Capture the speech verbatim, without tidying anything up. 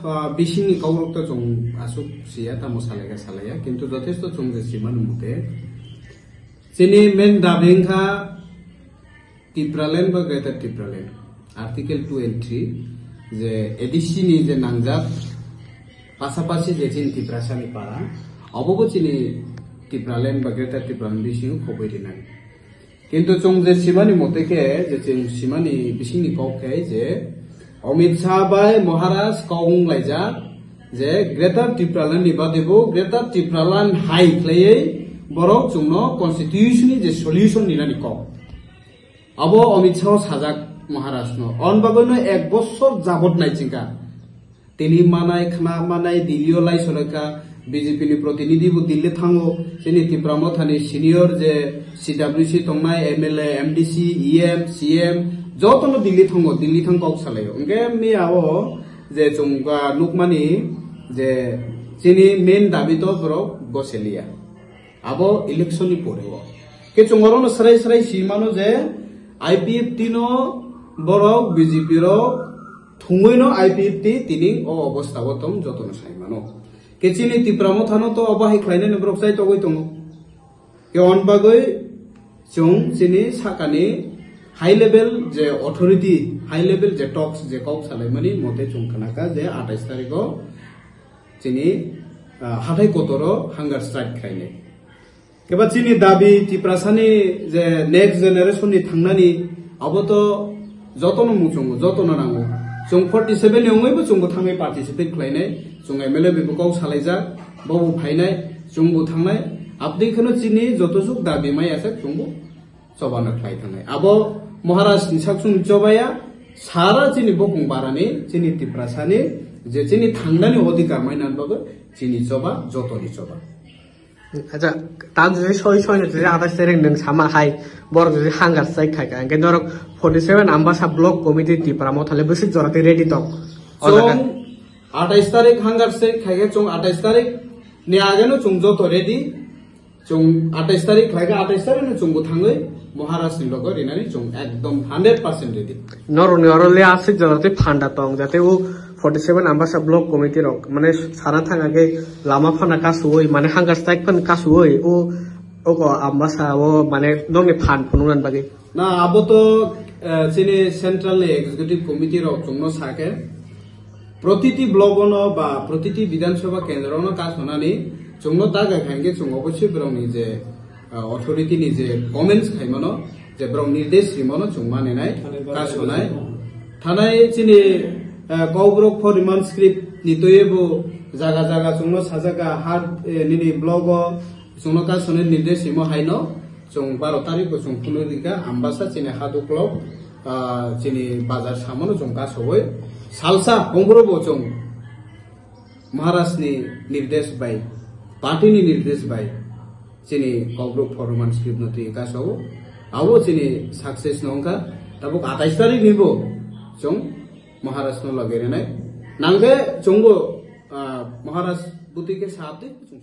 Ah, bisingni kokrok to chwng aswk siya, tamo salaikha salaiya, kintu jothesto chwng je simani mute, chini main dabi wngkha Tipraland ba Greater Tipraland, Article two and three, je A D C ni je nangjak, pasapasi je chini Tiprasani para, obobo chini Tipraland ba Greater Tipraland bisingo khobwi rinani. Kintu chwng je simani mote khe, je chwng simani bisingni kok khe je Amit Shah bai Maharaj kok wng laijak je Greater Tipraland ni bade bo Greater Tipraland hai khlaiwi borok chwngno constitution ni je solution ninani kok. Abo Amit Shah sajak Maharaj no. On bagwi no ek bosor jabot nai chingka. Tini manai, khna manai, Delhi o lai solai kha, B J P ni protinidhi bo Delhi thango, chini Tipra Motha ni senior je C W C tongnai, M L A, M D C, E M, C M, joto no Delhi thango, Delhi thang kok salai o. Hwnkhe miya o je chwng ba nukmani je chini main dabi to borok goseliya. Abo election ni pore o. Khe chwng oro no srai srai si mano je I P F T no borok B J P rok thwngwi no I P F T tini o obostha o tong joto no sai mano. Khe chini Tipra Motha no to obo hai khlainai no borok chai togwi tongo. Khe on bagwi chwng chini sakani high level je authority, high level je talks je kok salaimani mote chwng khnakha je atais tarikh o chini, ah, hathai kotoro hunger strike khlainai. Keba chini dabi Tiprasani je next generation ni thangnani abo to jotono muchungo, jotono nango. Chwng forty seven ni wngwi bo chwngbo thangwi participate khlainai, chwng M L A bai bo kok salaijak, bobo phainai, chwngbo thangnai, abdi kheno chini joto juk dabi maya sak chwngbo chobano khlai thangnai. Abo Maharaj ni saksung chobaya, sara chini bokong barani, chini Tiprasani, je chini thangnani odhikar mainani bagwi chini choba, jotoni choba. Acha, tam jodi soi soi no jodi atais tarikh nwng sama hai, borok jodi hunger strike khai kha, hwnkhe norok forty seven Ambasa Block Committee Tipra Motha le bwswk jora tei ready tong. O jaga. Chwng atais tarikh hunger strike khai khe chwng atais tarikh ni age no chwng joto ready. Chwng atais tarikh khlai kha, atais tarikh no chwngbo thangwi Maharaj ni logo rinani chwng ekdom hundred percent ready. Norokni oro le aswk jora tei phanda tong, jate o forty seven Ambasa Block Committee rok, mane sana thang age lama phana kasuwi, mane hunger strike phana kasuwi, o, o ko Ambasa o, mane nokni phan phunuknani bagwi. Na, abo to, eh, chini central ni executive committee rok chwngno sa khe, protiti block ono ba protiti Bidhan Sabha kendro ono kasonani chwngno ta kha khe chwng obosi borokni je, eh, authority ni je comments khaimano, je borok nirdesh rimano chwng maninai, kasonai. Thanai chini, eh, Kokborok for Remand script ni twiwi bo jaga jaga chwngno sajak kha, ha, eh, nini block o chwngno kasonai nirdesh rimo haino, chwng baro tarikh bo chwng phunuk rikha, Ambasa chini Haduklok, ah, chini bazar samono chwng kasowi. Salsa hongkro bo chwng Maharaj ni nirdesh bai, party ni nirdesh bai, chini Kokborok for Remand script no twi kasowo. Abo chini success no wngkha. Tabuk atais tarikh ni bo chwng Maharaj no loge rinai. Nangkhe chwngbo, ah, Maharaj bwtwi khe sa twi chwng